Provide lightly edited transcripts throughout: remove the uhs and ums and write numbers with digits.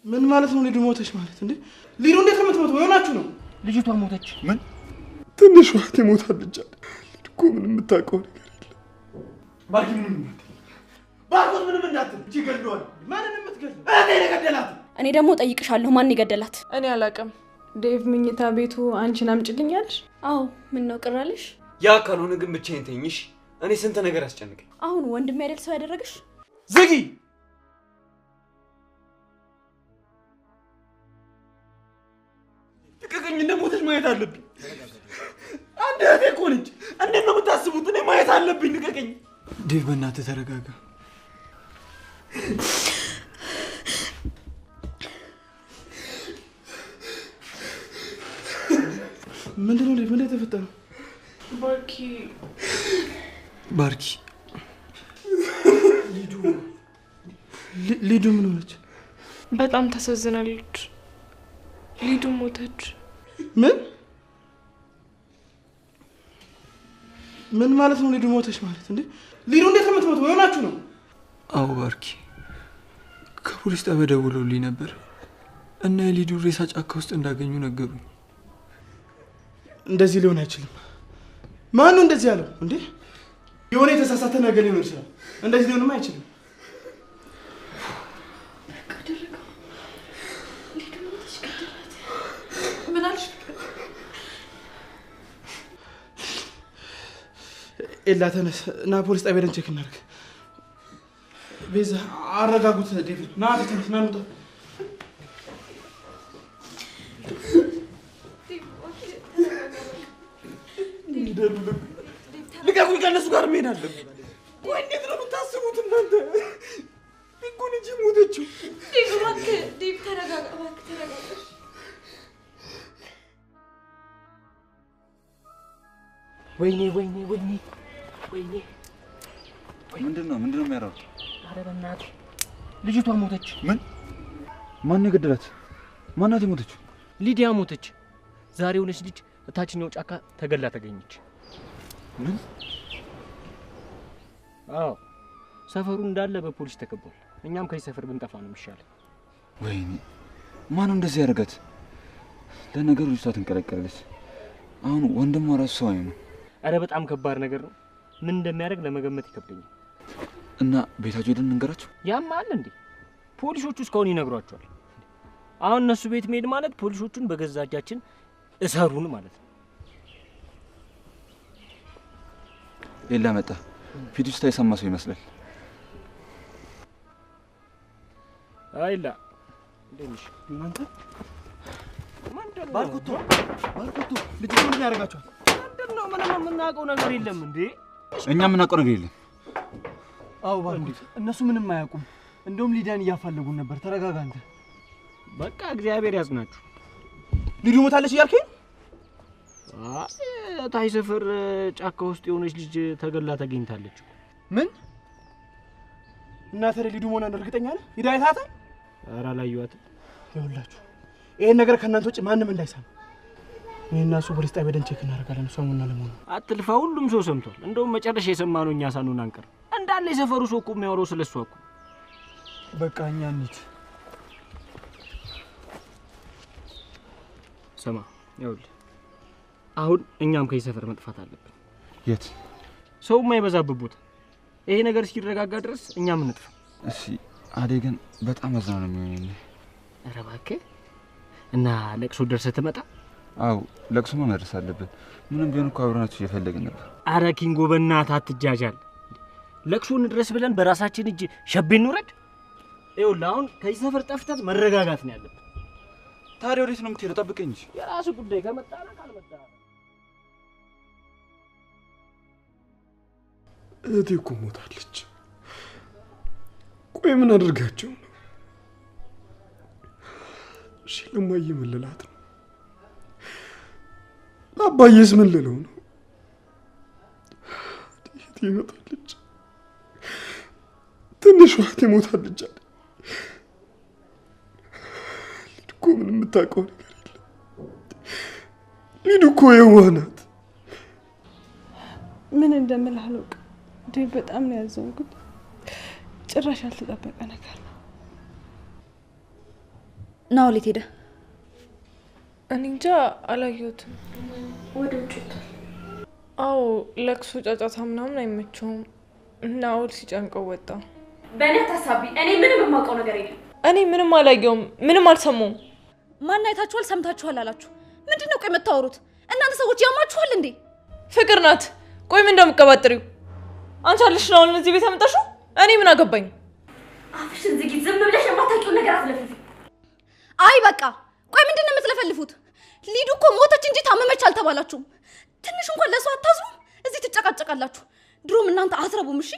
ምን ማለት ነው? ሊዱ ሞተች ማለት እንዴ? ሊዱ እንዴት ነው የምትሞተው? የሆናችሁ ነው? ልጅቷ ሞተች። ምን? ትንሿ እህቴ ሞታለች አለ። ሊዱ እኮ ምንም የምታውቀው ነገር የለም። ባርኪ ምንም እንዳትል፣ ባርኮት ምንም እንዳትል። እቺ ገድለዋል። ማንን የምትገድለው? እህቴን የገደላት። እኔ ደግሞ ጠይቅሻለሁ፣ ማን የገደላት? እኔ አላውቅም። ዴቭ ምኝታ ቤቱ አንቺን አምጪልኝ አለሽ? አዎ። ምን ነው ቅር አለሽ? ያ ካልሆነ ግን ብቻዬን ተኝሽ። እኔ ስንት ነገር አስጨንቀኝ። አሁን ወንድሜ አይደል ሰው ያደረገሽ? ዝጊ። ልቀቀኝ። እንደሞተች ማየት አለብኝ። አንድ እህቴ እኮ ነች። እንዴት ነው የምታስቡት? እኔ ማየት አለብኝ። ልቀቀኝ። ዴቭ በእናትህ ተረጋጋ። ምንድነው ዴቭ? ምንድነው የተፈጠረው? ባርኪ ባርኪ ሊዱ ምን ሆነች? በጣም ታሳዝናለች። ሊዱ ሞተች። ምን ምን ማለት ነው? ሊዱ ሞተች ማለት እንዴ? ሊዱ እንዴት ነው የምትሞተው? የሆናችሁ ነው? አዎ ባርኪ፣ ከፖሊስ ጣቢያ ደውለውልኝ ነበር እና የሊዱ ሬሳ ጫካ ውስጥ እንዳገኙ ነገሩኝ። እንደዚህ ሊሆን አይችልም። ማን ነው እንደዚህ ያለው እንዴ? የሆነ የተሳሳተ ነገር ሊሆን ይችላል። እንደዚህ ሊሆንም አይችልም። ምን አልሽ? ኤላ ተነስ እና ፖሊስ ጣቢያ ሄደን check እናድርግ። ቤዛ አረጋጉት። ዴቭ ና ተነስ፣ ና እንውጣ። ልቀቁኝ። ከእነሱ ጋር መሄድ አለብኝ። ቆይ እንዴት ነው የምታስቡት እናንተ? እኮ ልጅ ሞተችው። ዴቭ እባክህ፣ ዴቭ ተረጋጋ፣ እባክህ ተረጋጋ። ወይኔ ወይኔ ወይኔ ወይኔ! ምንድነው ምንድነው የሚያደርጉት? ኧረ በእናትህ ልጅቷ ሞተች። ምን? ማን የገደላት? ማናት የሞተችው? ሊዲያ ሞተች። ዛሬ የሆነች ልጅ እታችኛው ጫካ ተገላ ተገኘች። ምን? አዎ ሰፈሩ እንዳለ በፖሊስ ተከቧል። እኛም ከዚህ ሰፈር ብንጠፋ ነው የሚሻለው። ወይኔ ማነው እንደዚህ ያደርጋት? ለነገሩ ልጅቷ ትንቀለቀለች። አሁን ወንድሟ ራሱ ሰው አይሆንም። ኧረ በጣም ከባድ ነገር ነው። ምን እንደሚያደርግ ለመገመት ይከብደኛል። እና ቤታቸው ሄደን እንንገራቸው። ያም አለ እንዴ? ፖሊሶቹ እስካሁን ይነግሯቸዋል። አሁን እነሱ ቤት መሄድ ማለት ፖሊሶቹን በገዛ እጃችን እሰሩን ማለት ነው። ኤላ መጣ። ፊቱ ስታይ የሰማ ሰው ይመስላል። አይላ እንዴት ነሽ? እናንተ ባርኮቶ ባርኮቶ ልጅቷ ምን ያደርጋቸዋል? ምንድን ነው? ምንም የምናውቀው ነገር የለም እንዴ? እኛ የምናውቀው ነገር የለም። አዎ ባርኮት፣ እነሱ ምንም አያውቁም። እንደውም ሊዲያን እያፋለጉን ነበር። ተረጋጋ አንተ። በቃ እግዚአብሔር ያጽናችሁ። ሊዱ ሞታለች እያልከኝ? ታይ ሰፈር ጫካ ውስጥ የሆነች ልጅ ተገላ ተገኝታለች። ምን? እና ታዲያ ሊዱ መሆኗን እርግጠኛ ነህ? ሂዳ አይተሃታል? ኧረ አላየኋትም። ይኸውላችሁ ይሄን ነገር ከእናንተ ውጭ ማንም እንዳይሰማ። እኔና እሱ ፖሊስ ጣቢያ ሄደን check እናደርጋለን እሷ መሆኗን አለመሆኗን። አትልፋ፣ ሁሉም ሰው ሰምቷል። እንደውም መጨረሻ የሰማነው እኛ ሳንሆን አንቀርም። እንዳለ የሰፈሩ ሰው እኮ የሚያወራው ስለሷ እኮ። በቃ እኛ እንሂድ። ስማ ይኸውልህ፣ አሁን እኛም ከዚህ ሰፈር መጥፋት አለብን። የት? ሰው የማይበዛበት ቦታ። ይሄ ነገር እስኪረጋጋ ድረስ እኛም እንጥፋ። እሺ። አዴ ግን በጣም አዝና ነው የሚሆነው። ኧረ እባክህ። እና ለቅሶ ደርሰህ ትመጣ? አዎ ለቅሶማ መድረስ አለብን። ምንም ቢሆን እኮ አብረናችሁ እየፈለግን ነበር። አረ ኪንጎ በእናትህ አትጃጃል። ለቅሶ እንድረስ ብለን በራሳችን እጅ ሸቤ እንውረድ? ይኸውልህ አሁን ከዚህ ሰፈር ጠፍተን መረጋጋት ነው ያለብን። ታዲያ ወዴት ነው የምትሄደው? ጠብቀኝ እንጂ። የራስህ ጉዳይ። ከመጣህ ካልመጣህ። እህቴ እኮ ሞታለች። ቆይ ምን አድርጋቸው ነው? እሺ ለማዬ ምን ልላት ነው? ለአባዬስ ምን ልለው ነው? እህቴ ሞታለች፣ ትንሿ እህቴ ሞታለች አለ። ሊዱ እኮ ምንም የምታውቀው ነገር የለም። ሊዱ እኮ የዋህ ናት። ምን እንደምልህ አላውቅም። ዴቭ በጣም ነው ያዘንኩት። ጭራሽ ያልተጠበቀ ነገር ነው። ናኦል የት ሄደ? እኔ እንጃ አላየሁትም። ወደ ውጭ ወጥቷል። አዎ ለቅሶ ጫጫታ ምናምን አይመቸውም። ናኦል ሲጨንቀው ወጣ። በእኔ አታሳቢ። እኔ ምንም የማውቀው ነገር የለም። እኔ ምንም አላየሁም፣ ምንም አልሰማሁም። ማን አይታችኋል ሰምታችኋል አላችሁ? ምንድን ነው ቆይ የምታወሩት? እናንተ ሰዎች ያማችኋል እንዴ? ፍቅር ናት። ቆይ ምን እንደምቀባጥሪው አንቺ አለሽ ናኦልን እዚህ ቤት አመጣሽው? እኔ ምን አገባኝ? አፍሽን ዝጊ። ዝም ብለሽ የማታውቂውን ነገር አትለፍልፊ። አይ በቃ ቆይ ምንድን ነው የምትለፈልፉት? ሊዱ እኮ ሞተች እንጂ ታመመች አልተባላችሁም። ትንሽ እንኳን ለሰው አታዝኑም? እዚህ ትጨቃጨቃላችሁ። ድሮም እናንተ አትረቡም። እሺ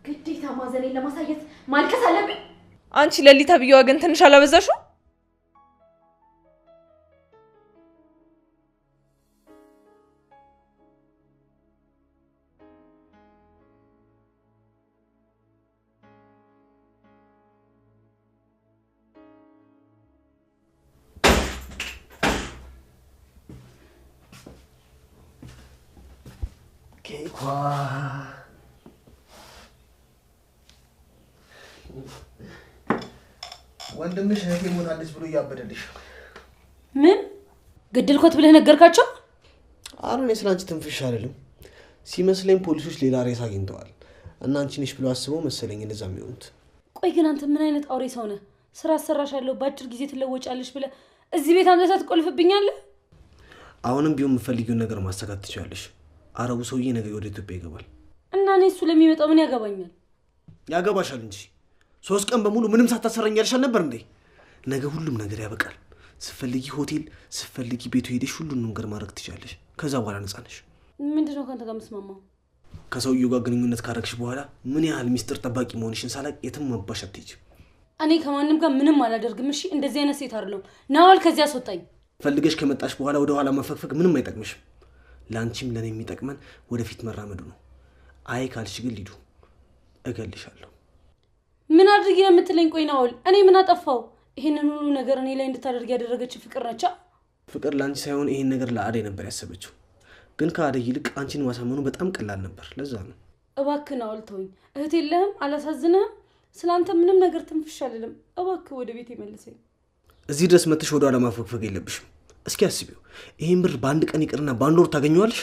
ግዴታ ማዘኔን ለማሳየት ማልቀስ አለብኝ? አንቺ ለሊታ ብየዋ ግን ትንሽ አላበዛሽው? ኬኳ ወንድምሽ እህቴ ሞታለች ብሎ እያበደልሽ። ምን ገደልኳት ብለህ ነገርካቸው? ኧረ እኔ ስለ አንቺ ትንፍሽ አይደለም። ሲመስለኝ ፖሊሶች ሌላ ሬሳ አግኝተዋል እና አንቺ ነሽ ብሎ አስበው መሰለኝ እንደዛ የሚሆኑት። ቆይ ግን አንተ ምን አይነት አውሬ ሰው ነህ? ስራ አሰራሻለሁ በአጭር ጊዜ ትለወጫለሽ ብለህ እዚህ ቤት አምጥተህ ትቆልፍብኛለህ? አሁንም ቢሆን የምትፈልጊውን ነገር ማሳካት ትችያለሽ። አረቡ ሰውዬ ነገ ወደ ኢትዮጵያ ይገባል። እና እኔ እሱ ለሚመጣው ምን ያገባኛል? ያገባሻል እንጂ 3 ቀን በሙሉ ምንም ሳታሰረኝ ያልሻል ነበር እንዴ? ነገ ሁሉም ነገር ያበቃል። ስትፈልጊ ሆቴል፣ ስትፈልጊ ቤቱ ሄደሽ ሁሉንም ነገር ማድረግ ትችያለሽ። ከዛ በኋላ ነፃ ነሽ። ምንድነው ከአንተ ጋር የምስማማው? ከሰውየው ጋር ግንኙነት ካረግሽ በኋላ ምን ያህል ሚስጥር ጠባቂ መሆንሽን ሳላቅ የትም አባሽ አትሄጂም። እኔ ከማንም ጋር ምንም አላደርግም። እሺ እንደዚህ አይነት ሴት አይደለሁም። ናኦል ከዚህ አስወጣኝ። ፈልገሽ ከመጣሽ በኋላ ወደ ኋላ መፈግፈግ ምንም አይጠቅምሽም። ለአንቺም ለኔ የሚጠቅመን ወደፊት መራመዱ ነው። አይ ካልሽ ግን ሊዱ እገልሻለሁ። ምን አድርጊ ነው የምትለኝ? ቆይ ናኦል እኔ ምን አጠፋው? ይሄንን ሁሉ ነገር እኔ ላይ እንድታደርግ ያደረገች ፍቅር ነች። ፍቅር ላንቺ ሳይሆን ይሄን ነገር ለአደይ ነበር ያሰበችው። ግን ከአደይ ይልቅ አንቺን ማሳመኑ በጣም ቀላል ነበር። ለዛ ነው። እባክህ ናኦል ተወኝ። እህት የለህም? አላሳዝንህም? ስላንተ ምንም ነገር ትንፍሽ አልልም። እባክህ ወደ ቤት መልሰኝ። እዚህ ድረስ መጥተሽ ወደ ኋላ ማፈግፈግ የለብሽም። እስኪ አስቢው፣ ይሄን ብር በአንድ ቀን ይቅርና በአንድ ወር ታገኘዋለሽ?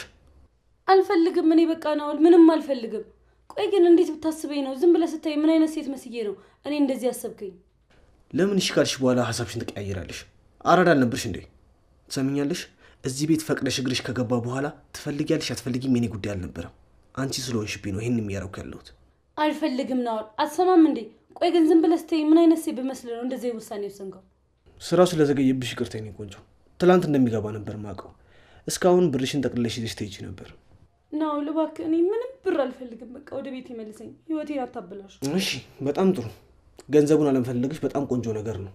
አልፈልግም። እኔ በቃ ናኦል ምንም አልፈልግም። ቆይ ግን እንዴት ብታስበኝ ነው? ዝም ብለህ ስታይ ምን አይነት ሴት መስዬ ነው እኔ እንደዚህ ያሰብከኝ? ለምን እሺ ካልሽ በኋላ ሀሳብሽን ትቀያይራለሽ? አራዳ አልነበርሽ እንዴ? ትሰሚኛለሽ? እዚህ ቤት ፈቅደሽ እግርሽ ከገባ በኋላ ትፈልጊያለሽ አትፈልጊም የኔ ጉዳይ አልነበረም። አንቺ ስለሆንሽብኝ ነው ይሄን የሚያረኩ ያለሁት። አልፈልግም ናኦል፣ አትሰማም እንዴ? ቆይ ግን ዝም ብለህ ስትይ ምን አይነት ሴት ብመስል ነው እንደዚህ ውሳኔ ወሰንከው? ስራው ስለዘገየብሽ ይቅርታ የኔ ቆንጆ። ትላንት እንደሚገባ ነበር ማውቀው። እስካሁን ብርሽን ጠቅልለሽ ይዘሽ ትሄጂ ነበር። ናኦል እባክህ፣ እኔ ምንም ብር አልፈልግም። በቃ ወደ ቤት ይመልሰኝ፣ ህይወቴን አታበላሽ። እሺ በጣም ጥሩ። ገንዘቡን አለመፈለግሽ በጣም ቆንጆ ነገር ነው።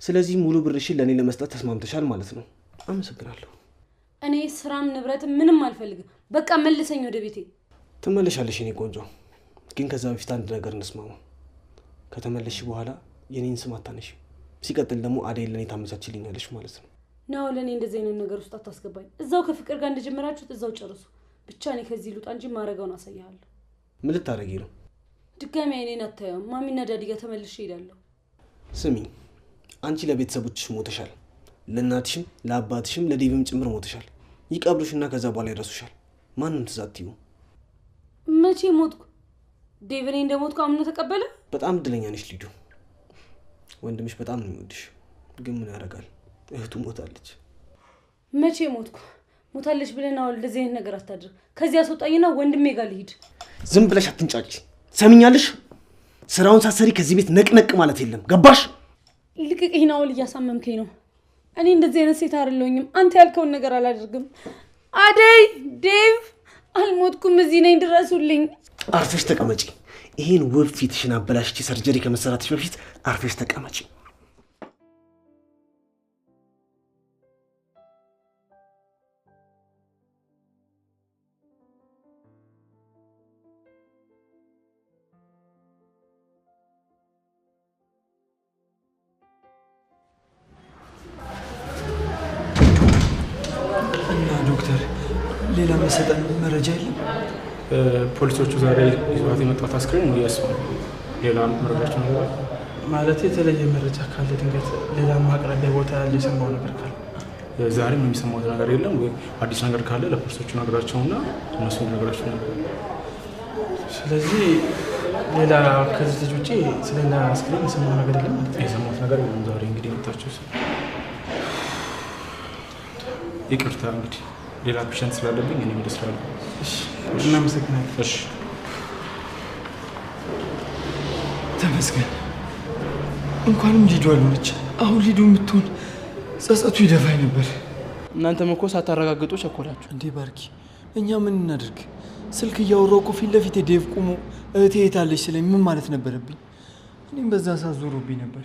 ስለዚህ ሙሉ ብርሽን ለኔ ለመስጠት ተስማምተሻል ማለት ነው። አመሰግናለሁ። እኔ ስራም ንብረትም ምንም አልፈልግም። በቃ መልሰኝ ወደ ቤቴ። ትመለሻለሽ የኔ ቆንጆ። ግን ከዛ በፊት አንድ ነገር እንስማማ። ከተመለስሽ በኋላ የኔን ስም አታነሺም። ሲቀጥል ደግሞ አደይ ለኔ ታመቻችልኛለሽ ማለት ነው። ናኦል እኔ እንደዚህ አይነት ነገር ውስጥ አታስገባኝ። እዛው ከፍቅር ጋር እንደጀመራችሁት እዛው ጨርሱ። ብቻ እኔ ከዚህ ልውጣ እንጂ ማረጋውን አሳይሃለሁ። ምን ልታረጊ ነው? ድጋሚ አይኔን አታየውም። ማሚና ዳዲ ጋር ተመልሼ እሄዳለሁ። ስሚ፣ አንቺ ለቤተሰቦችሽ ሞተሻል። ለእናትሽም ለአባትሽም ለዴቭም ጭምር ሞተሻል። ይቀብሩሽና ከዛ በኋላ ይረሱሻል። ማንም ትዝ አትይው። መቼ ሞትኩ? ዴቭ እኔ እንደሞትኩ አምኖ ተቀበለ? በጣም እድለኛ ነሽ ሊዱ። ወንድምሽ በጣም ነው የሚወድሽ። ግን ምን ያደርጋል እህቱ ሞታለች። መቼ ሞትኩ? ሞታለች ብለህ ናኦል እንደዚህ አይነት ነገር አታድርግ። ከዚህ አስወጣኝና ወንድሜ ጋር ልሂድ። ዝም ብለሽ አትንጫጭ። ሰሚኛለሽ? ስራውን ሳትሰሪ ከዚህ ቤት ነቅነቅ ማለት የለም። ገባሽ? ልቅቅኝ ናኦል፣ እያሳመምከኝ ነው። እኔ እንደዚህ አይነት ሴት አይደለሁኝም። አንተ ያልከውን ነገር አላደርግም። አደይ፣ ዴቭ፣ አልሞትኩም፣ እዚህ ነኝ፣ ድረሱልኝ። አርፈሽ ተቀመጪ። ይሄን ውብ ፊትሽን አበላሽቼ surgery ከመሰራትሽ በፊት አርፈሽ ተቀመጪ። እና ዶክተር ሌላ መሰጠን መረጃ የለም? ፖሊሶቹ ዛሬ ይዟት የመጣት አስክሬን የእሱ ነው። ሌላ መረጃቸው ነገር አለ? ማለት የተለየ መረጃ ካለ ድንገት ሌላ ማቅረቢያ ቦታ ያለ የሰማው ነገር ካለ? ዛሬ ምንም የሰማሁት ነገር የለም። ወይ አዲስ ነገር ካለ ለፖሊሶቹ ነግራቸውና እነሱ ነግራቸው ነበር። ስለዚህ ሌላ ከዚህ ልጅ ውጪ ስለሌላ አስክሬን የሰማው ነገር የለም ማለት ነው? የሰማሁት ነገር የለም። ዛሬ እንግዲህ የመጣችሁ ይቅርታ፣ እንግዲህ ሌላ patient ስላለብኝ እኔም ወደ ስራ ልግባ። እሺ፣ እናመሰግናለን። እሺ፣ ተመስገን። እንኳንም ሊዱ አልሆነች። አሁን ሊዱ የምትሆን ጸጸቱ ይደፋኝ ነበር። እናንተም እኮ ሳታረጋግጡ ቸኮላችሁ። እንዴ ባርኪ፣ እኛ ምን እናድርግ? ስልክ እያወራሁ እኮ ፊት ለፊቴ ዴቭ ቆሞ እህቴ የት አለች ስለኝ ምን ማለት ነበረብኝ? እኔም በዛ ሰዓት ዞሮብኝ ነበር።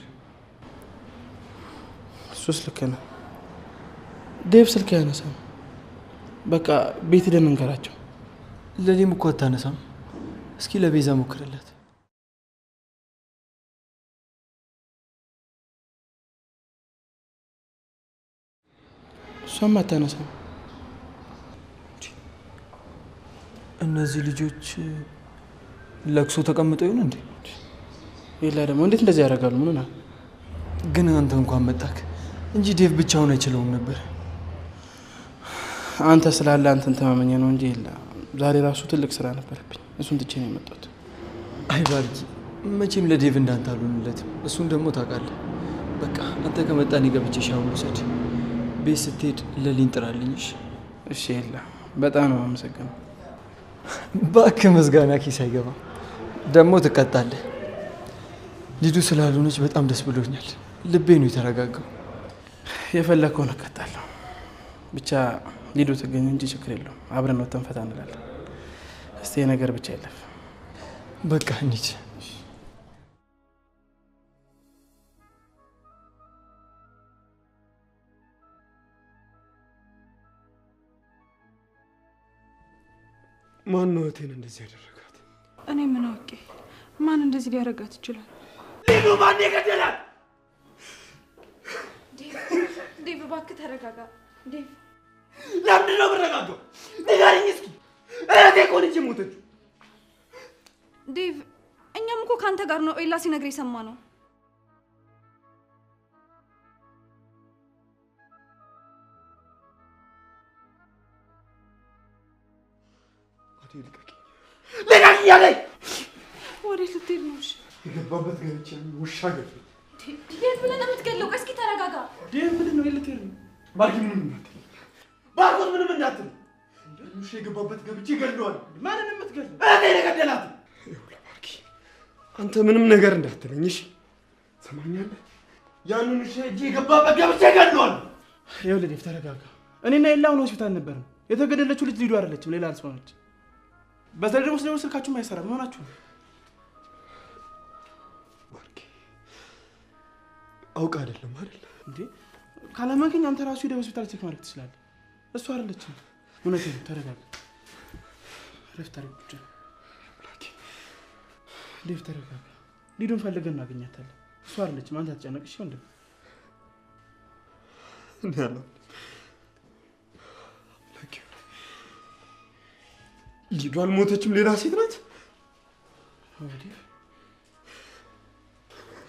እሱስ ልክ ነህ። ዴቭ ስልክ አያነሳም። በቃ ቤት ሄደን እንገራቸው። ለእኔም እኮ አታነሳም። እስኪ ለቤዛ ሞክርላት። እሷም አታነሳም። እነዚህ ልጆች ለቅሶ ተቀምጠው ይሆን እንዴ? ሌላ ደግሞ እንዴት እንደዚህ ያደርጋሉ? ምን ሆነ? ግን አንተ እንኳን መጣክ እንጂ ዴቭ ብቻውን አይችለውም ነበር። አንተ ስላለ አንተን ተማመኘ ነው እንጂ የለ ዛሬ ራሱ ትልቅ ስራ ነበረብኝ። እሱን ትቼ ነው የመጣሁት። አይ ባርኪ፣ መቼም ለዴቭ እንዳንተ አልሆንለትም። እሱን ደግሞ ታውቃለህ። በቃ አንተ ከመጣ እኔ ገብቼ ሻወር ልውሰድ። ቤት ስትሄድ ለሊን ጥራልኝ። እሺ? እሺ። የለ በጣም ነው የማመሰግነው። እባክህ ምስጋና ኪስ አይገባም። ደግሞ ትቀጣለህ። ሊዱ ስላልሆነች በጣም ደስ ብሎኛል። ልቤ ነው የተረጋጋው። የፈለግከውን እቀጣለሁ። ብቻ ሊዱ ትገኝ እንጂ ችግር የለውም። አብረን ወጥተን ፈታ እንላለን። እስቲ የነገር ብቻ ይለፍ። በቃ እንሂድ። ማን ነው እህቴን እንደዚህ ያደረጋት? እኔ ምን አውቄ? ማን እንደዚህ ሊያደርጋት ይችላል? ሊዱ ማን የገደላት? ዴቭ እባክህ ተረጋጋ። ዴቭ ለምንድን ነው የምረጋጋው? ንገሪኝ እስኪ። እህቴ እኮ ነች የሞተችው። ዴቭ እኛም እኮ ካንተ ጋር ነው ኤላ ሲነግር የሰማነው። ልቀቂኝ አለኝ። ወዴት ልትሄድ ነው? እሺ የገባበት ገብቼ ውሻ ገደለኝ። የት ብለህ ነው የምትገለው? ቆይ እስኪ ተረጋጋ። ዴቭ ምንድን ነው? የት ልትሄድ ነው? ባርኪ ምንም እንዳትል፣ ባርኮት ምንም እንዳትል። ውሻ የገባበት ገብቼ እገድለዋለሁ። ማንን የምትገድለው? እህቴን የገደላት። ይኸውልህ ባርኪ፣ አንተ ምንም ነገር እንዳትለኝ እሺ? ሰማኛለህ? ያንን ውሻ ሂጅ የገባበት ገብቼ እገድለዋለሁ። ይኸውልህ ዴቭ ተረጋጋ። እኔና ኤላ አሁን ሆስፒታል ነበርን። የተገደለችው ልጅ ሊዱ አይደለችም፣ ሌላ ሰው ነች። በዛ ላይ ደግሞ ስደውል ስልካችሁም አይሰራም። ምን ሆናችሁ ነው? ባርኪ አውቅ አይደለም አይደል እንዴ? ካላመንከኝ አንተ ራሱ ሄደህ ሆስፒታል check ማድረግ ትችላለህ። እሱ አይደለችም። እውነቴን ነው። ተረጋጋ። እረፍት አድርግ ብቻ። ዴቭ ተረጋጋ። ሊዱን ፈልገን እናገኛታለን። እሱ አይደለችም። አንተ አትጨነቅ እሺ ወንድም። እኔ አላምንም። ሊዱ አልሞተችም፣ ሌላ ሴት ናት። ዴቭ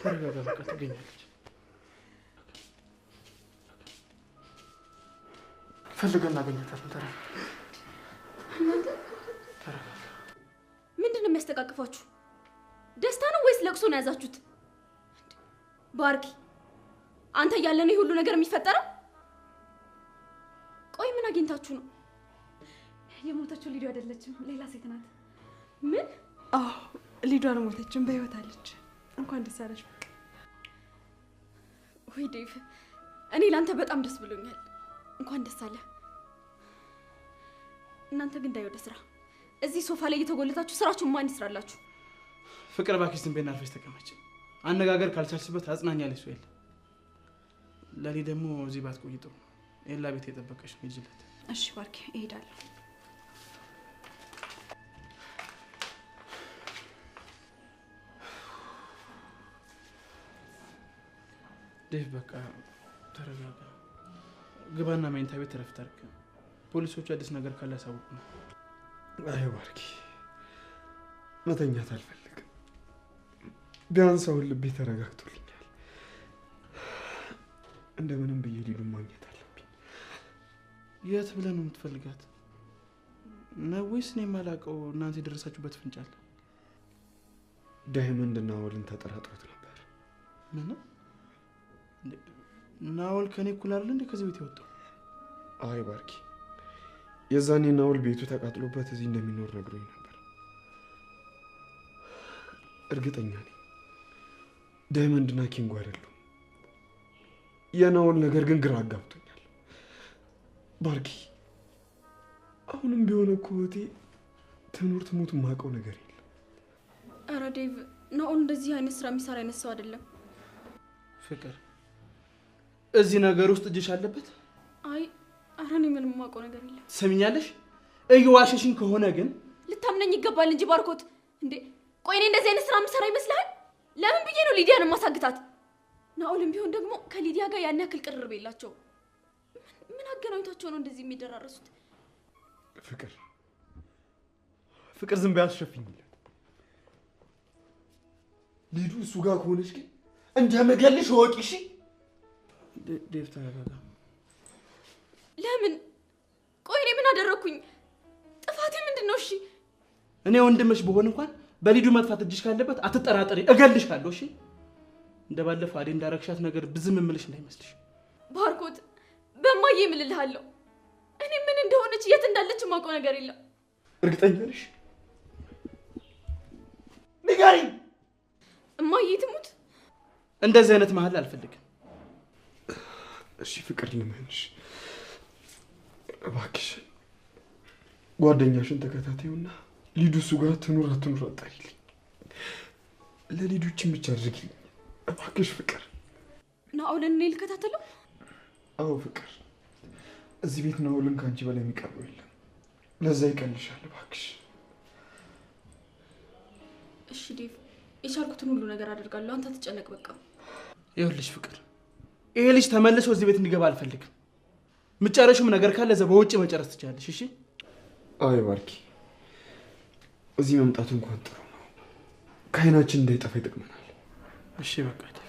ተረጋጋ። በቃ ትገኛለች። ፈልገን እናገኛታለን። ተረጋጋ። ተረጋጋ። ምንድን ነው የሚያስተቃቅፋችሁ? ደስታ ነው ወይስ ለቅሶ ነው የያዛችሁት? ባርኪ አንተ እያለ ነው ሁሉ ነገር የሚፈጠረው? ቆይ ምን አግኝታችሁ ነው? የሞተችው ሊዱ አይደለችም፣ ሌላ ሴት ናት። ምን? አዎ ሊዱ አልሞተችም፣ በህይወት አለች። እንኳን ደስ አለሽ። በቃ ወይ ዴቭ፣ እኔ ላንተ በጣም ደስ ብሎኛል። እንኳን ደስ አለ። እናንተ ግን ዳይ ወደ ስራ። እዚህ ሶፋ ላይ እየተጎለታችሁ ስራችሁን ማን ይስራላችሁ? ፍቅር እባክሽ ዝም በይና አርፈሽ ተቀመጭ። አነጋገር ካልቻልሽበት አጽናኛለሽ ሰው የለ። ለኔ ደግሞ እዚህ ባትቆይ ጥሩ ነው። ኤላ ቤት የጠበቀሽ ነው። ሂጂለት። እሺ ባርኪ፣ እሄዳለሁ። ዴቭ በቃ ተረጋጋ። ግባና መኝታ ቤት እረፍት አድርግ። ፖሊሶቹ አዲስ ነገር ካለ ያሳውቁናል። አይ ባርኪ፣ መተኛት አልፈልግም። ቢያንስ አሁን ልቤ ተረጋግቶልኛል። እንደምንም ብዬ ሊዱን ማግኘት አለብኝ። የት ብለህ ነው የምትፈልጋት? ነው ወይስ እኔ የማላውቀው እናንተ የደረሳችሁበት ፍንጭ አለ? ዳይመንድ ናኦልን ተጠራጥሮት ነበር። ምን? ናኦል ከኔ እኩል አይደል እንዴ ከዚህ ቤት የወጣው? አይ ባርኪ፣ የዛኔ ናኦል ቤቱ ተቃጥሎበት እዚህ እንደሚኖር ነግሮኝ ነበር። እርግጠኛ ነኝ ዳይመንድና ኪንጎ አይደሉም። የናኦል ነገር ግን ግራ አጋብቶኛል። ባርኪ፣ አሁንም ቢሆን እኮ እህቴ ትኑር ትሙት የማውቀው ነገር የለም። ኧረ ዴቭ፣ ናኦል እንደዚህ አይነት ስራ የሚሰራ አይነት ሰው አይደለም። ፍቅር፣ እዚህ ነገር ውስጥ እጅሽ አለበት? አይ ኧረ እኔ ምንም የማውቀው ነገር የለም። ትሰሚኛለሽ? እየዋሸሽኝ ከሆነ ግን ልታምነኝ ይገባል እንጂ ባርኮት። እንዴ ቆይ እኔ እንደዚህ አይነት ስራ የምሰራ ይመስልሃል? ለምን ብዬ ነው ሊዲያን የማሳግታት? ናኦልም ቢሆን ደግሞ ከሊዲያ ጋር ያን ያክል ቅርርብ የላቸውም። ምን አገናኝቷቸው ነው እንደዚህ የሚደራረሱት? ፍቅር ፍቅር ዝም በይ አትሸፍኝለት። ሊዱ እሱ ጋር ከሆነች ግን እንደምገልሽ እወቂ። እሺ ዴቭ ተረጋጋ። ለምን? ቆይ እኔ ምን አደረኩኝ? ጥፋቴ ምንድን ነው? እሺ እኔ ወንድምሽ ብሆን እንኳን በሊዱ መጥፋት እጅሽ ካለበት አትጠራጠሪ፣ እገልሻለሁ። እሺ እንደባለፈው አዴ እንዳረግሻት ነገር ብዝም እምልሽ እንዳይመስልሽ። ባርኮት፣ በማዬ እምልልሃለሁ። እኔ ምን እንደሆነች የት እንዳለች የማውቀው ነገር የለም። እርግጠኛ ነሽ? ንገሪኝ። እማዬ ትሙት፣ እንደዚህ አይነት መሀል አልፈልግም። እሺ ፍቅር፣ ልመንሽ እባክሽ፣ ጓደኛሽን ተከታተዩና ሊዱ እሱ ጋር ትኑር አትኑር አጣሪልኝ። ለሊዱ ይህችን ብቻ አድርጊልኝ እባክሽ ፍቅር። ናኦልን እኔ ልከታተለው? አዎ ፍቅር፣ እዚህ ቤት ናኦልን ከአንቺ በላይ የሚቀርበው የለም። ለዛ ይቀልሻል። እባክሽ። እሺ ዴቭ፣ የቻልኩትን ሁሉ ነገር አደርጋለሁ። አንተ አትጨነቅ በቃ። ይኸውልሽ ፍቅር፣ ይሄ ልጅ ተመልሶ እዚህ ቤት እንዲገባ አልፈልግም። የምትጨርሺውም ነገር ካለ እዛ በውጭ መጨረስ ትችላለሽ። እሺ? አይ ባርኪ፣ እዚህ መምጣቱ እንኳን ጥሩ ነው። ከዓይናችን እንዳይጠፋ ይጠቅመናል። እሺ በቃ ዴቭ፣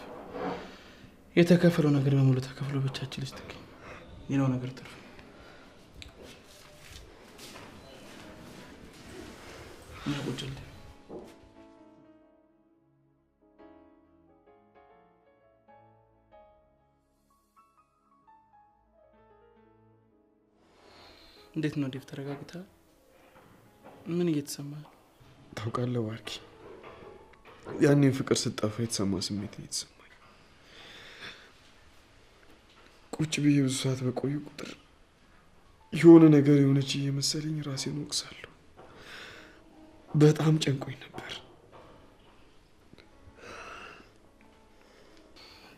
የተከፈለው ነገር በሙሉ ተከፍሎ ብቻችን ልጅ ትገኝ። ሌላው ነገር ትርፍ። እና ቁጭ በል። እንዴት ነው ዴቭ? ተረጋግተሃል? ምን እየተሰማህ ነው? ታውቃለህ ባርኪ፣ ያኔ ፍቅር ስትጠፋ የተሰማ ስሜት ነው የተሰማኝ። ቁጭ ብዬ ብዙ ሰዓት በቆዩ ቁጥር የሆነ ነገር የሆነች እየመሰለኝ ራሴን ወቅሳለሁ። በጣም ጨንቆኝ ነበር።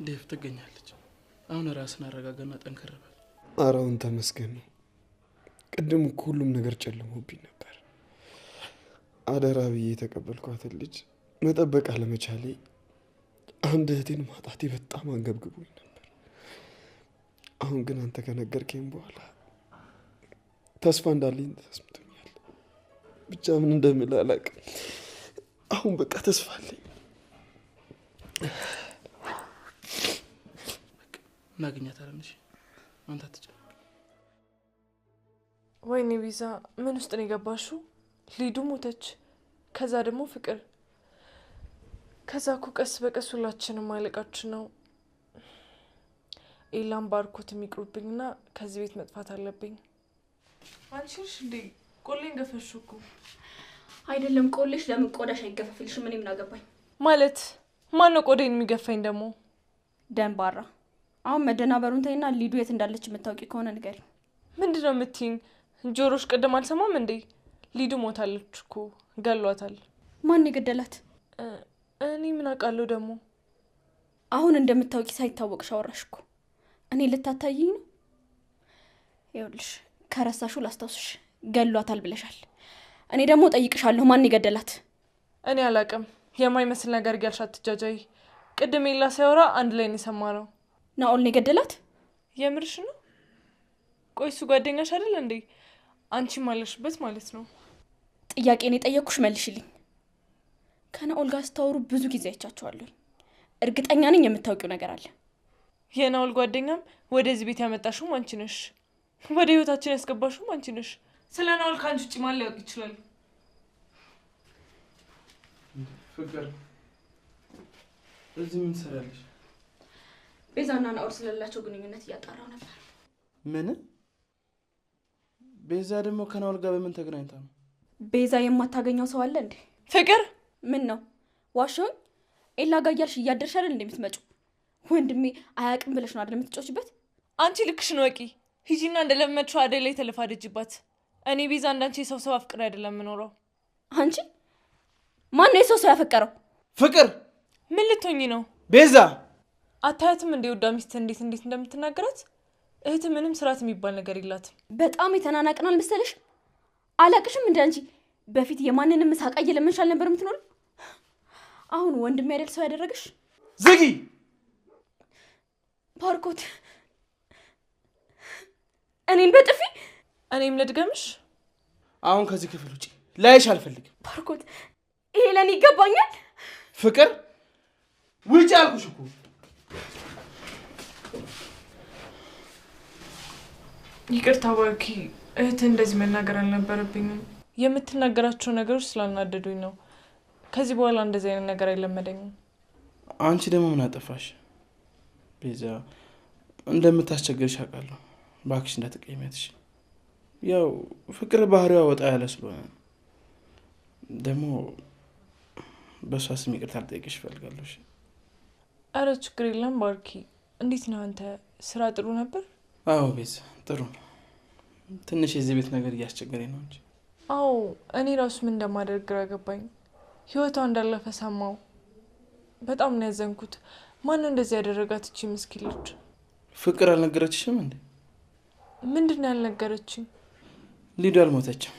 ዴቭ፣ ትገኛለች። አሁን ራስን አረጋጋና ጠንከር በል። ኧረ አሁን ተመስገን ነው። ቅድም እኮ ሁሉም ነገር ጨልሞብኝ ነበር። አደራ ብዬ የተቀበልኳትን ልጅ መጠበቅ አለመቻሌ አንድ እህቴን ማጣቴ በጣም አንገብግቦኝ ነበር። አሁን ግን አንተ ከነገርከኝ በኋላ ተስፋ እንዳለኝ ተሰምቶኛል። ብቻ ምን እንደምል አላውቅም። አሁን በቃ ተስፋ አለኝ። እናገኛታለን። እሺ አንተ አትጨነቅ። ወይኔ ቤዛ፣ ምን ውስጥ ነው የገባሽው? ሊዱ ሞተች፣ ከዛ ደግሞ ፍቅር፣ ከዛ እኮ ቀስ በቀስ ሁላችንም ማለቃችን ነው። ኤላም ባርኮት የሚቅሩብኝና ከዚህ ቤት መጥፋት አለብኝ። አንቺ ነሽ እንዴ ቆሌን ገፈሽው እኮ። አይደለም ቆሌሽ ለምን ቆዳሽ አይገፈፍልሽም? እኔ ምን አገባኝ? ማለት ማነው ቆዳዬን የሚገፋኝ ደግሞ? ደንባራ፣ አሁን መደናበሩን ተይና ሊዱ የት እንዳለች የምታውቂ ከሆነ ንገሪኝ። ምንድነው የምትይኝ? ጆሮሽ ቅድም አልሰማም እንዴ? ሊዱ ሞታለች እኮ ገሏታል። ማን የገደላት? እኔ ምን አውቃለሁ ደግሞ። አሁን እንደምታውቂ ሳይታወቅሽ አወራሽ እኮ። እኔ ልታታይኝ ነው? ይኸውልሽ ከረሳሽው ላስታውስሽ፣ ገሏታል ብለሻል። እኔ ደግሞ ጠይቅሻለሁ፣ ማን የገደላት? እኔ አላውቅም። የማይመስል ነገር እያልሽ አትጃጃይ። ቅድም ኤላ ሲያወራ አንድ ላይ ነው የሰማነው። ናኦል ነው የገደላት? የምርሽ ነው? ቆይ እሱ ጓደኛሽ አይደል እንዴ? አንቺም አለሽበት ማለት ነው። ጥያቄን የጠየቅኩሽ መልሽልኝ። ከናኦል ጋር ስታወሩ ብዙ ጊዜ አይቻቸዋለሁ። እርግጠኛ ነኝ የምታውቂው ነገር አለ። የናኦል ጓደኛም ወደዚህ ቤት ያመጣሽውም አንቺ ነሽ። ወደ ህይወታችን ያስገባሽውም አንቺ ነሽ። ስለ ናኦል ከአንቺ ውጪ ማን ሊያውቅ ይችላል? ፍቅር እዚህ ምን ትሰሪያለሽ? ቤዛና ናኦል ስለሌላቸው ግንኙነት እያጣራው ነበር። ምን? ቤዛ ደግሞ ከናኦል ጋር በምን ተገናኝታ ነው? ቤዛ የማታገኘው ሰው አለ እንዴ? ፍቅር ምን ነው ዋሾኝ? ኤላ ጋር እያልሽ እያደርሽ አይደል እንደምትመጪው? ወንድሜ አያውቅም ብለሽ ነው አይደል የምትጮችበት? አንቺ ልክሽን ወቂ። ሂጂና እንደለመድሽው አደይ ላይ ተለፋደጅባት። እኔ ቤዛ እንዳንቺ የሰው ሰው አፍቅሬ አይደለም የምኖረው። አንቺ ማን ነው የሰው ሰው ያፈቀረው? ፍቅር ምን ልትሆኚ ነው? ቤዛ አታያትም እንደ ውዳ ሚስት እንዴት እንዴት እንደምትናገራት? እህት ምንም ስርዓት የሚባል ነገር የላትም። በጣም የተናናቅን አልመሰለሽ? አላቅሽም እንደ አንቺ በፊት የማንንም ሳቃ እየለመንሽ አልነበር የምትኖሪው? አሁን ወንድሜ አይደል ሰው ያደረገሽ? ዝጊ! ባርኮት እኔን በጥፊ። እኔም ልድገምሽ? አሁን ከዚህ ክፍል ውጪ ላይሽ አልፈልግም። ባርኮት ይሄ ለኔ ይገባኛል? ፍቅር ውጪ አልኩሽ እኮ። ይቅርታ ባርኪ፣ እህት እንደዚህ መናገር አልነበረብኝም። የምትናገራቸው ነገሮች ስላናደዱኝ ነው። ከዚህ በኋላ እንደዚህ አይነት ነገር አይለመደኝም። አንቺ ደግሞ ምን አጠፋሽ? ቤዛ እንደምታስቸግርሽ አውቃለሁ። እባክሽ እንዳትቀይሚያት። ያው ፍቅር ባህሪዋ ወጣ ያለ ስለሆነ ደግሞ በእሷ ስም ይቅርታ ልጠይቅሽ እፈልጋለሁ። ኧረ ችግር የለም ባርኪ። እንዴት ነው አንተ? ስራ ጥሩ ነበር? አዎ ቤዛ ጥሩ ነው። ትንሽ የዚህ ቤት ነገር እያስቸገረኝ ነው እንጂ። አዎ እኔ ራሱ ምን እንደማደርግ ግራ ገባኝ። ህይወቷ እንዳለፈ ሰማሁ። በጣም ነው ያዘንኩት። ማነው እንደዚህ ያደረጋት እቺ ምስኪን ልጅ? ፍቅር አልነገረችሽም እንዴ? ምንድን ነው ያልነገረችኝ? ሊዱ አልሞተችም፣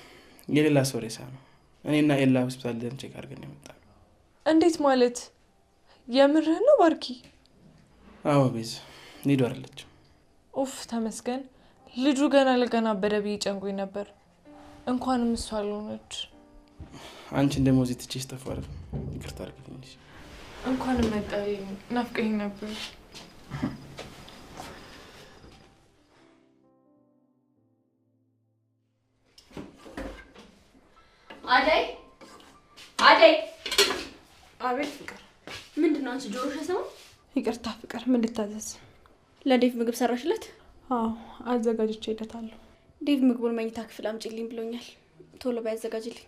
የሌላ ሰው ሬሳ ነው። እኔና ኤላ ሆስፒታል ደም check አድርገን የመጣነው። እንዴት ማለት? የምርህን ነው ባርኪ? አዎ ቤዛ፣ ሊዱ አይደለችም። ኡፍ ተመስገን። ልጁ ገና ለገና በደብዬ ጨንቆኝ ነበር። እንኳንም እሷ አልሆነች። አንቺን ደግሞ እዚህ ትቼሽ ጠፋሁ አይደል? ይቅርታ አድርግልኝ። እንኳንም መጣኸኝ፣ ናፍቀኸኝ ነበር። አደይ አደይ! አቤት ፍቅር። ምንድን ነው አንቺ ጆሮሽ አይሰማም? ይቅርታ ፍቅር፣ ምን ልታዘዝ? ለዴቭ ምግብ ሰራሽለት? አዎ አዘጋጅቼለታለሁ። ዴቭ ምግቡን መኝታ ክፍል አምጪልኝ ብሎኛል። ቶሎ በይ አዘጋጅልኝ።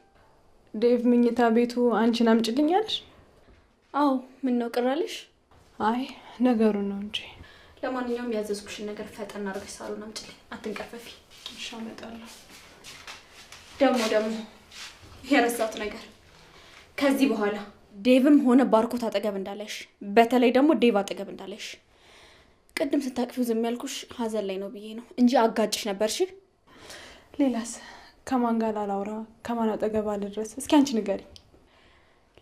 ዴቭ መኝታ ቤቱ አንቺን አምጪልኝ አለሽ? አዎ። ምን ነው ቅር አለሽ? አይ ነገሩን ነው እንጂ። ለማንኛውም ያዘዝኩሽን ነገር ፈጠን አድርገሽ ሳሎን አምጪልኝ። አትንቀርፈፊ። እሺ አመጣለሁ። ደግሞ ደግሞ የረሳሁት ነገር፣ ከዚህ በኋላ ዴቭም ሆነ ባርኮት አጠገብ እንዳለሽ፣ በተለይ ደግሞ ዴቭ አጠገብ እንዳለሽ። ቅድም ስታቅፊው ዝም ያልኩሽ ሀዘን ላይ ነው ብዬ ነው እንጂ አጋጭሽ ነበር። እሺ ሌላስ ከማን ጋር አላውራ? ከማን አጠገብ አልድረስ? እስኪ አንቺ ንገሪኝ።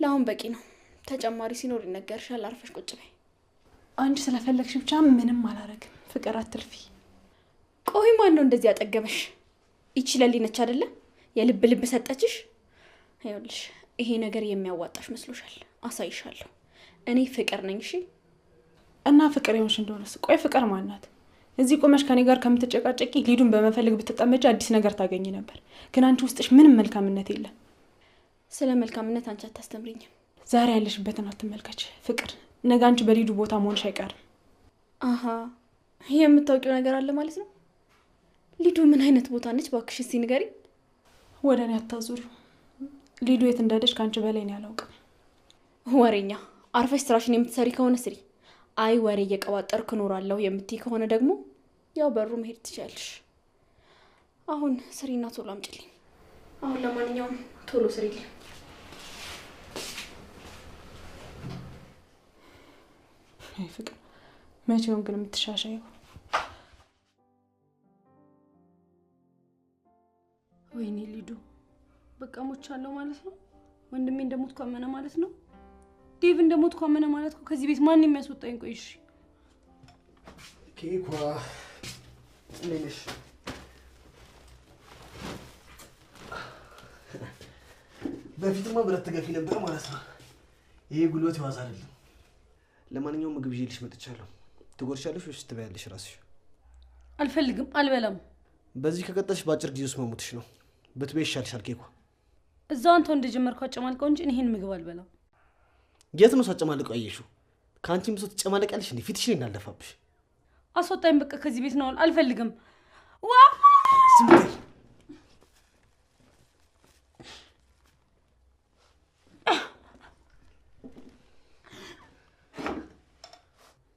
ለአሁን በቂ ነው። ተጨማሪ ሲኖር ይነገርሻል። አርፈሽ ቁጭ በይ። አንቺ ስለፈለግሽ ብቻ ምንም አላረግም። ፍቅር አትልፊ። ቆይ ማን ነው እንደዚህ ያጠገበሽ? ይቺ ለሊ ነች አይደለ? የልብ ልብ ሰጠችሽ። ይኸውልሽ ይሄ ነገር የሚያዋጣሽ መስሎሻል? አሳይሻለሁ። እኔ ፍቅር ነኝ። እሺ እና ፍቅር የሆንሽ እንደሆነስ? ቆይ ፍቅር ማናት? እዚህ ቆመሽ ከኔ ጋር ከምትጨቃጨቂ ሊዱን በመፈለግ ብትጠመጂ አዲስ ነገር ታገኝ ነበር። ግን አንቺ ውስጥሽ ምንም መልካምነት የለም። ስለ መልካምነት አንቺ አታስተምሪኝም። ዛሬ ያለሽበትን አትመልከች ፍቅር። ነገ አንቺ በሊዱ ቦታ መሆንሽ አይቀርም። አሃ የምታውቂው ነገር አለ ማለት ነው። ሊዱ ምን አይነት ቦታ ነች? እባክሽ እስኪ ንገሪኝ። ወደ እኔ አታዙሪው። ሊዱ የት እንዳለች ከአንቺ በላይ እኔ አላውቅም። ወሬኛ፣ አርፈሽ ስራሽን የምትሰሪ ከሆነ ስሪ። አይ ወሬ እየቀባጠርኩ እኖራለሁ የምትይ ከሆነ ደግሞ ያው በሩ መሄድ ትችያለሽ። አሁን ስሪና ቶሎ አምጪልኝ። አሁን ለማንኛውም ቶሎ ስሪልኝ። አይ ፍቅር፣ መቼውን ግን የምትሻሻየው? ወይኔ ሊዱ፣ በቃ ሞቻለሁ ማለት ነው። ወንድሜ እንደሞትኩ አመነ ማለት ነው። ዴቭ እንደሞትኩ አመነ ማለት ነው። ከዚህ ቤት ማን የሚያስወጣኝ? ቆይ እሺ፣ ኬኳ እንዴት ነሽ? በፊትማ ብረት ትገፊ ነበር ማለት ነው። ይሄ ጉልበት ይዋዛ አይደለም። ለማንኛውም ምግብ ይዤልሽ መጥቻለሁ። ትጎርሻለሽ ወይስ ትበያለሽ ራስሽ? አልፈልግም፣ አልበላም። በዚህ ከቀጠልሽ በአጭር ጊዜ ውስጥ መሞትሽ ነው። ብትበይ ይሻልሻል። ኬኳ እዛው አንተ እንደጀመርከው አጨማልቀው እንጂ እኔ ይሄን ምግብ አልበላም። የት ነው ሳጨማልቀው ያየሽው? ከአንቺም ብሶ ትጨማለቂያለሽ እንዴ? ፊትሽን እንዳልደፋብሽ። አስወጣኝ በቃ ከዚህ ቤት ነው። አልፈልግም። ዋ ዝም በይ።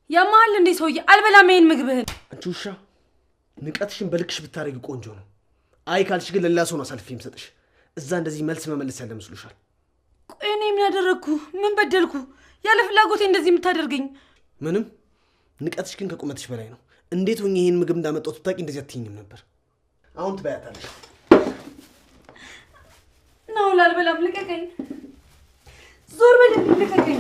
ያማል እንዴ ሰውዬ? አልበላም ይሄን ምግብህን። አንቺ ውሻ፣ ንቀትሽን በልክሽ ብታረጊ ቆንጆ ነው። አይ ካልሽ ግን ለሌላ ሰው ነው አሳልፌ የምሰጥሽ። እዛ እንደዚህ መልስ መመለስ ያለ መስሎሻል? ቆይ እኔ ምን አደረግኩ? ምን በደልኩ? ያለ ፍላጎቴ እንደዚህ የምታደርገኝ? ምንም። ንቀትሽ ግን ከቁመትሽ በላይ ነው። እንዴት ሆኜ ይሄን ምግብ እንዳመጣሁት ብታውቂ እንደዚህ አትይኝም ነበር። አሁን ትበያታለሽ። ናውል አልበላም፣ ልቀቀኝ። ዞር በል፣ ልቀቀኝ።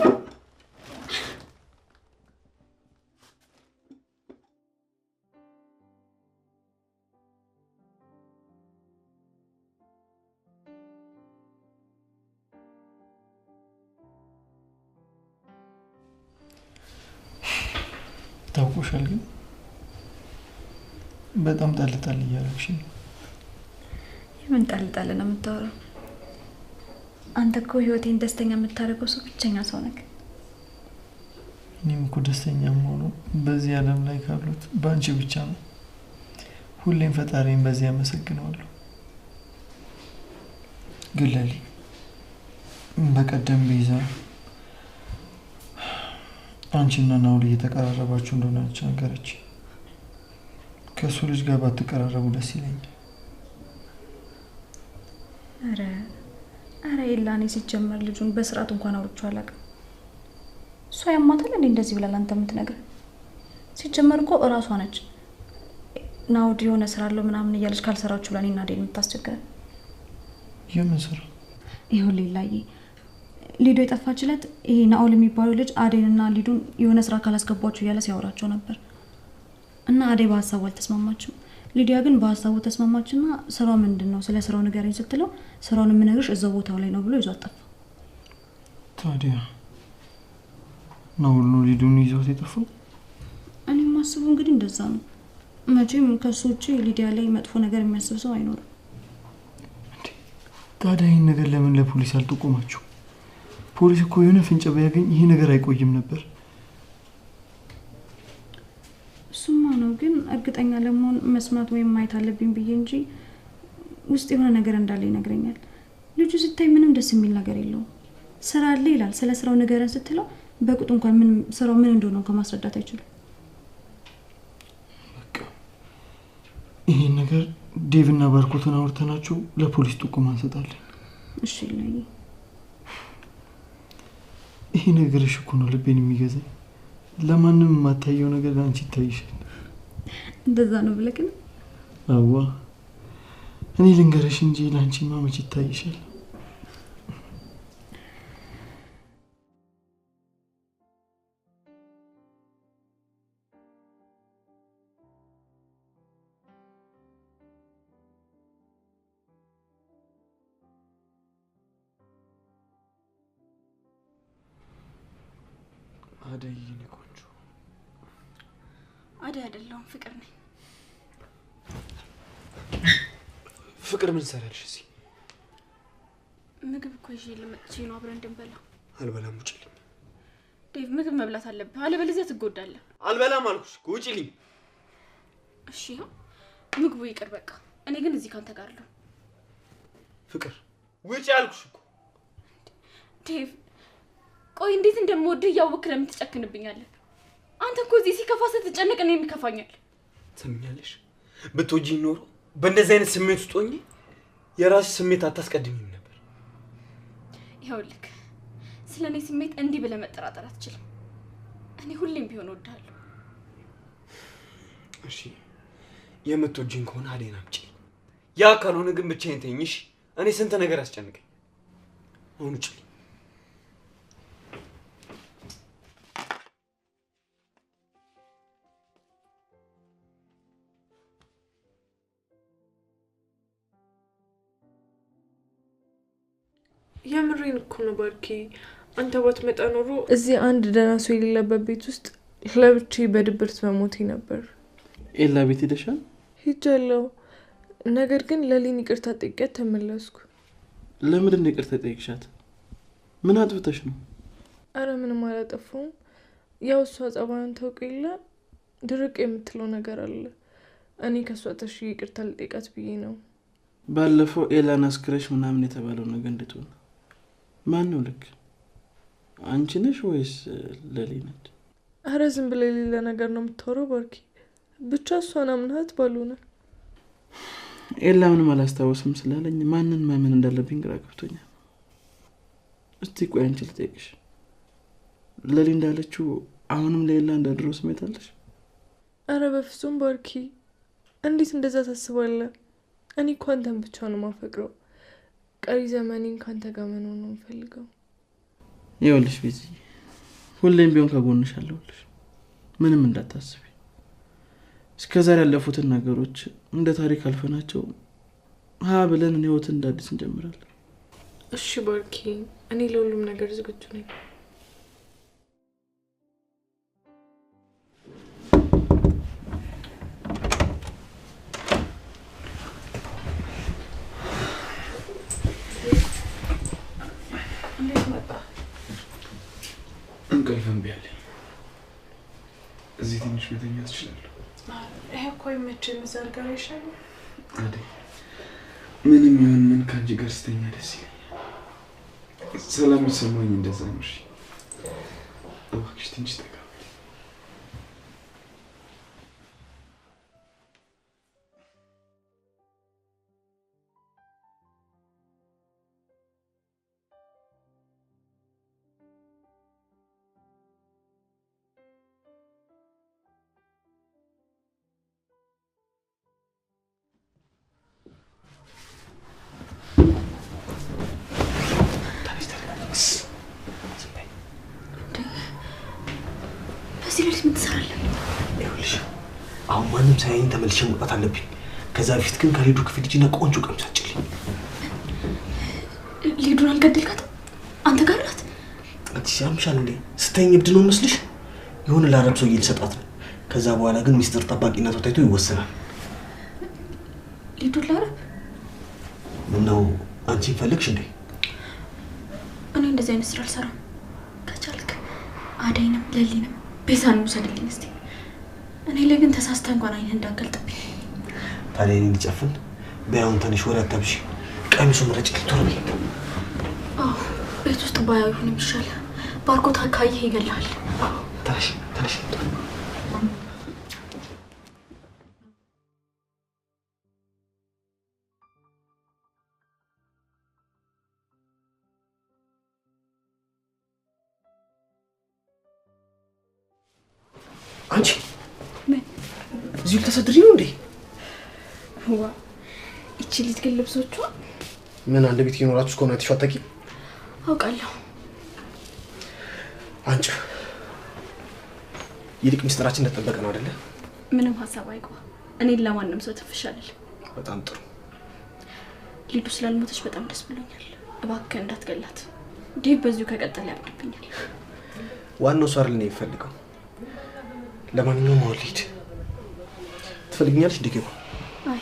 ታውቆሻል ግን በጣም ጣል ጣል እያደረግሽ ነው። የምን ጣል ጣል ነው የምታወራው? አንተ እኮ ህይወቴን ደስተኛ የምታደርገው ሰው ብቸኛ ሰው ነህ። እኔም እኮ ደስተኛ የምሆነው በዚህ ዓለም ላይ ካሉት በአንቺ ብቻ ነው። ሁሌም ፈጣሪን በዚህ አመሰግነዋለሁ። ግን ለሊ፣ በቀደም ቤዛ አንቺና ናውል እየተቀራረባችሁ እንደሆነ ነገረች። ከእሱ ልጅ ጋር ባትቀራረቡ ደስ ይለኛል። ኧረ ኧረ ኤላ፣ እኔ ሲጀመር ልጁን በስርዓቱ እንኳን አውርቼው አላውቅም። እሷ ያማታል እንዴ እንደዚህ ብላ ለአንተ የምትነግርህ? ሲጀመር እኮ እራሷ ነች ናውድ የሆነ ስራ አለው ምናምን እያለች ካልሰራችሁ ብላ እኔና አደይን የምታስቸግረን። የምን ስራ? ይኸውልህ ኤላዬ፣ ሊዱ የጠፋችለት ይሄ ናኦል የሚባለው ልጅ አደይንና ሊዱን የሆነ ስራ ካላስገቧችሁ እያለ ሲያወራቸው ነበር። እና አደይ በሀሳቡ አልተስማማችም። ሊዲያ ግን በሀሳቡ ተስማማችና ስራው ምንድን ነው ስለ ስራው ንገረኝ ስትለው ስራውን የምነግርሽ እዛው ቦታው ላይ ነው ብሎ ይዟት ጠፋ። ታዲያ ናኦል ነው ሊዱን ይዞት የጠፋው? እኔ የማስበው እንግዲህ እንደዛ ነው። መቼም ከሱ ውጭ ሊዲያ ላይ መጥፎ ነገር የሚያስብ ሰው አይኖርም። ታዲያ ይህን ነገር ለምን ለፖሊስ አልጠቆማችሁ? ፖሊስ እኮ የሆነ ፍንጭ ቢያገኝ ይሄ ነገር አይቆይም ነበር። እሱማ ነው፣ ግን እርግጠኛ ለመሆን መስማት ወይም ማየት አለብኝ ብዬ እንጂ ውስጥ የሆነ ነገር እንዳለ ይነግረኛል። ልጁ ስታይ ምንም ደስ የሚል ነገር የለውም። ስራ አለ ይላል። ስለ ስራው ንገረን ስትለው በቅጡ እንኳን ምን ስራው ምን እንደሆነ እንኳን ማስረዳት አይችልም። በቃ ይሄን ነገር ዴቭና ባርኮትን አውርተናቸው ለፖሊስ ጥቆማ እንሰጣለን። እሺ ላይ ይሄ ነገርሽ እኮ ነው ልቤን የሚገዛኝ። ለማንም የማታየው ነገር ለአንቺ ይታይሻል። እንደዛ ነው ብለህ ነው? አዋ እኔ ልንገርሽ እንጂ ለአንቺማ መች ይታይሻል። አደይ የኔ ቆንጆ። አደይ አይደለሁም፣ ፍቅር ነኝ። ፍቅር ምን ትሰሪያለሽ እዚህ? ምግብ እኮ ይዤ ልመጥቼ ነው አብረን እንድንበላ። አልበላም፣ ውጪልኝ። ዴቭ ምግብ መብላት አለብህ፣ አለበለዚያ ትጎዳለህ። አልበላም አልኩሽ እኮ ውጪልኝ። እሺ ይኸው ምግቡ ይቅር በቃ። እኔ ግን እዚህ ካንተ ጋር አለሁ። ፍቅር ውጪ አልኩሽ እኮ። ዴቭ ቆይ እንዴት እንደምወድህ እያወቅህ ለምን ትጨክንብኛለህ? አንተ እኮ እዚህ ሲከፋ ስትጨነቅ እኔም ይከፋኛል። ትሰሚኛለሽ? ብትወጂኝ ኖሮ በእንደዚህ አይነት ስሜት ውስጥ ሆኜ የራስሽ ስሜት አታስቀድሚም ነበር። ይኸውልህ ስለ እኔ ስሜት እንዲህ ብለህ መጠራጠር አትችልም። እኔ ሁሌም ቢሆን እወድሃለሁ። እሺ የምትወጂኝ ከሆነ አደይን አምጪ። ያ ካልሆነ ግን ብቻዬን ተይኝ። እሺ እኔ ስንት ነገር አስጨንቀኝ። አሁን ውጪልኝ። የምሬን እኮ ነው ባርኪ። አንተ ባትመጣ ኖሮ እዚህ አንድ ደህና ሰው የሌለበት ቤት ውስጥ ለብቻዬ በድብርት መሞቴ ነበር። ኤላ ቤት ሄደሻል? ሄጃለሁ። ነገር ግን ለሊን ይቅርታ ጠይቄያት ተመለስኩ። ለምንድን ነው ይቅርታ ጠይቅሻት? ምን አጥፍተሽ ነው? አረ ምንም አላጠፋሁም። ያው እሷ ጸባዩን ታውቅ የለ ድርቅ የምትለው ነገር አለ። እኔ ከእሷ ተሽዬ ይቅርታ ልጠይቃት ብዬ ነው። ባለፈው ኤላን አስክረሽ ምናምን የተባለው ነገር እንዴት ሆነ? ማን ነው ልክ? አንቺ ነሽ ወይስ ለሊ ነች? አረ ዝም ብለህ የሌለ ነገር ነው የምታወራው ባርኪ። ብቻ እሷን አምናት ባልሆነ። ኤላ ምንም አላስታወስም ስላለኝ ማንን ማመን እንዳለብኝ ግራ ገብቶኛል። እስቲ ቆይ አንቺ ልጠይቅሽ፣ ለሊ እንዳለችው አሁንም ለኤላ እንደ ድሮ ስሜት አለሽ? አረ በፍጹም ባርኪ፣ እንዴት እንደዛ ታስባለህ? እኔ እኮ አንተን ብቻ ነው የማፈቅረው። ቀሪ ዘመኔን ከአንተ ጋር መኖር ነው የምፈልገው። ይኸውልሽ ቤዚ፣ ሁሌም ቢሆን ከጎንሽ አለሁልሽ። ምንም እንዳታስቢ። እስከዛሬ ያለፉትን ነገሮች እንደ ታሪክ አልፈናቸው ሀ ብለን ህይወትን እንደ አዲስ እንጀምራለን። እሺ ባርኪ፣ እኔ ለሁሉም ነገር ዝግጁ ነኝ። እንዴት መጣ? እንቅልፍ እምቢ አለኝ። እዚህ ትንሽ መተኛት እችላለሁ። ይሄ እኮ አይመችም። እዛ አልጋ ላይ ይሻላል። አደይ፣ ምንም ይሁን ምን ከአንቺ ጋር ስተኛ ደስ ይለኛል። ሰላም ይሰማኝ እንደዛ ነው። እሺ እባክሽ ትንሽ ጠጋ በይ። በዚህ ሌሊት ምን ትሰራለህ? ይኸውልሽ አሁን ማንም ሳያየኝ ተመልሼ መውጣት አለብኝ። ከዛ በፊት ግን ከሊዱ ክፍል ሂጂና ቆንጆ ቀሚስ አጭልኝ። ሊዱን አልገደልካትም? አንተ ጋር ናት። አንቺ ያምሻል እንዴ? ስተኝ እብድ ነው መስልሽ? የሆነ ለአረብ ሰውዬ ልሰጣት ነው። ከዛ በኋላ ግን ሚስጥር ጠባቂነቷ ታይቶ ይወሰናል። ሊዱን ለአረብ? ምነው አንቺን ፈለግሽ እንዴ? እኔ እንደዚህ አይነት ስራ አልሰራም። ከቻልክ አደይንም ለሊንም ቤዛን ውሰድልኝ እስቲ። እኔ ላይ ግን ተሳስተህ እንኳን አይንህን እንዳትገልጥብኝ። ታዲያ እኔን ልጨፍን? በይ አሁን ተነሽ፣ ወሬ አታብዢ። ቀሚሱን ምረጭልኝ ቶሎ በይ። አዎ ቤት ውስጥ ባያው ይሁን የሚሻል። ባርኮት ካየህ ይገልሃል። ተነሽ ተነሽ። አንቺ ምን እዚሁ ልታሳድሪ ነው እንዴ? ዋ እቺ ልጅ ግን ልብሶቿ ምን አንድ ቤት እየኖራችሁ እስከሆነ አይተሽው አታውቂም? አውቃለሁ። አንቺ ይልቅ ሚስጥራችን እንደተጠበቀ ነው አይደለ? ምንም ሀሳብ አይግባ። እኔን ለማንም ሰው ትንፍሽ አልልም። በጣም ጥሩ። ሊዱ ስላልሞተች በጣም ደስ ብሎኛል። እባክህ እንዳትገላት። ዴቭ በዚሁ ከቀጠለ ያብድብኛል። ዋናው እሱ አይደል እኔ የምፈልገው። ለማንኛውም አሁን ልሂድ። ትፈልጊኛለሽ እንዴ? ኬኩ አይ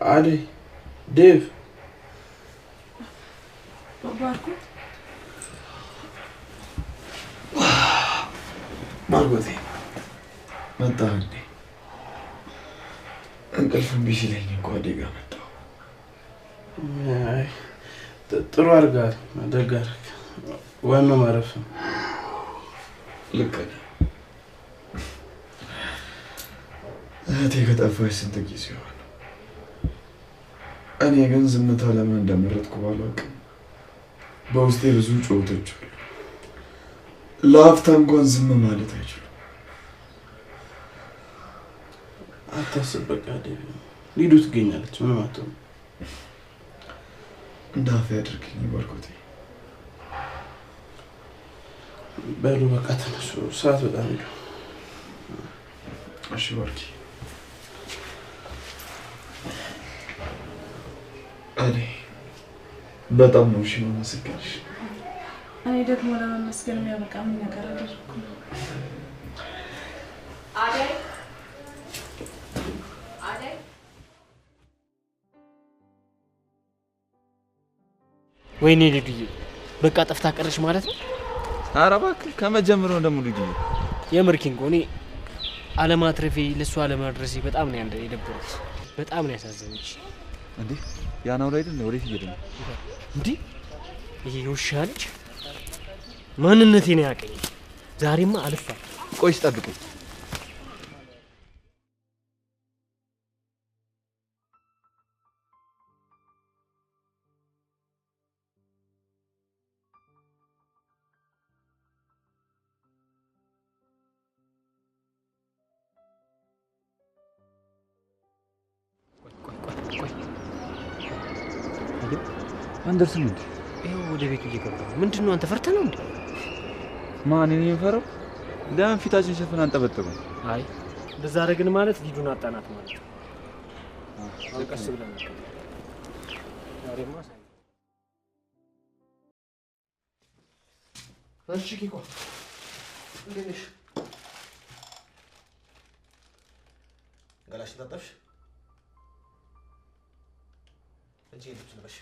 አደይ፣ ዴቭ፣ ባርኮት ባርኮቴ መጣህ እንዴ? እንቅልፍ እምቢ ሲለኝ እኮ አደይ ጋር መጣሁ። አይ ጥሩ አድርገሃል፣ ደግ አደረግህ። ዋናው ማረፍ ነው። ልክ ነህ። እህቴ ከጠፋች ስንት ጊዜዋ ነው። እኔ ግን ዝምታ ለምን እንደመረጥኩ ባላውቅም በውስጤ ብዙ ጩኸቶች አሉ። ለአፍታ እንኳን ዝም ማለት አይችሉም። አታስብ፣ በቃ ዴቭ፣ ሊዱ ትገኛለች። ምንም አትሆንም። እንደ አፌ አድርግልኝ ባርኮቴ። በሉ በቃ ተነሱ፣ ሰዓት በጣም ሄዱ። እሺ ባርኪ። አዴ በጣም ነው እሺ የማመሰግንሽ። እኔ ደግሞ ለመመስገን የሚያበቃ ምን ነገር አደረኩ? አደይ አደይ ወይኔ ሊዱዬ፣ በቃ ጠፍታ ቀረች ማለት ነው። ኧረ እባክህ ከመጀመሪያው ደግሞ ሊዱዬ፣ የምር ኪንጎ፣ እኔ አለማትረፌ ለእሱ አለማድረሴ በጣም ነው የደበረኝ። በጣም ነው ያሳዘነች። እንዴ ያናው ላይ አይደል? ወዴት እየሄደ ነው እንዴ? ይሄ የውሻ ልጅ ማንነቴን ያቀኝ። ዛሬማ አልፋ። ቆይ ጠብቀኝ። አንደርስም እንዴ? ይኸው ወደ ቤቱ እየገባ ነው። ምንድን ነው አንተ ፈርተህ ነው እንዴ? ማን እኔ የምፈራው? ለምን ፊታችን ሸፍን አንጠበጥበው? አይ እንደዛ አደረግን ማለት ሊዱን አጣናት ማለት ነው። አሁን ቀስ ብለን ዛሬማ እሺ ኪኮ እንዴት ነሽ? ገላሽን ታጠብሽ? እንጂ ልብስ ልበሽ።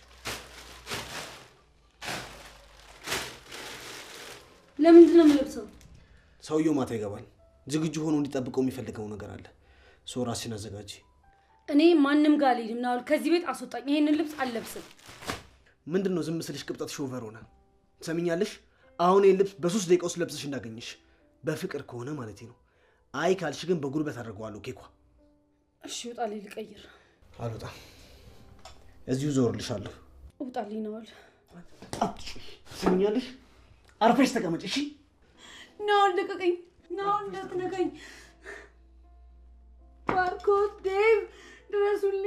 ለምንድን ነው የምለብሰው? ሰውየው ማታ ይገባል። ዝግጁ ሆኖ እንዲጠብቀው የሚፈልገው ነገር አለ። ሰው ራስሽን አዘጋጂ። እኔ ማንም ጋር አልሄድም። ናውል ከዚህ ቤት አስወጣኝ። ይሄንን ልብስ አልለብስም። ምንድን ነው ዝም ስልሽ ቅብጠትሽ over ሆነ። ትሰሚኛለሽ? አሁን ይሄን ልብስ በ3 ደቂቃ ውስጥ ለብሰሽ እንዳገኝሽ፣ በፍቅር ከሆነ ማለት ነው። አይ ካልሽ ግን በጉልበት አደርገዋለሁ። ኬኳ እሺ፣ ውጣልኝ፣ ልቀይር። አልወጣም፣ እዚሁ ዞርልሻለሁ። ውጣልኝ ናውል። ትሰሚኛለሽ? አርፈሽ ተቀመጭ። እሺ ናውል፣ ልቀቀኝ። ናውል እንዳትነካኝ። ባርኮት፣ ዴቭ ድረሱልኝ።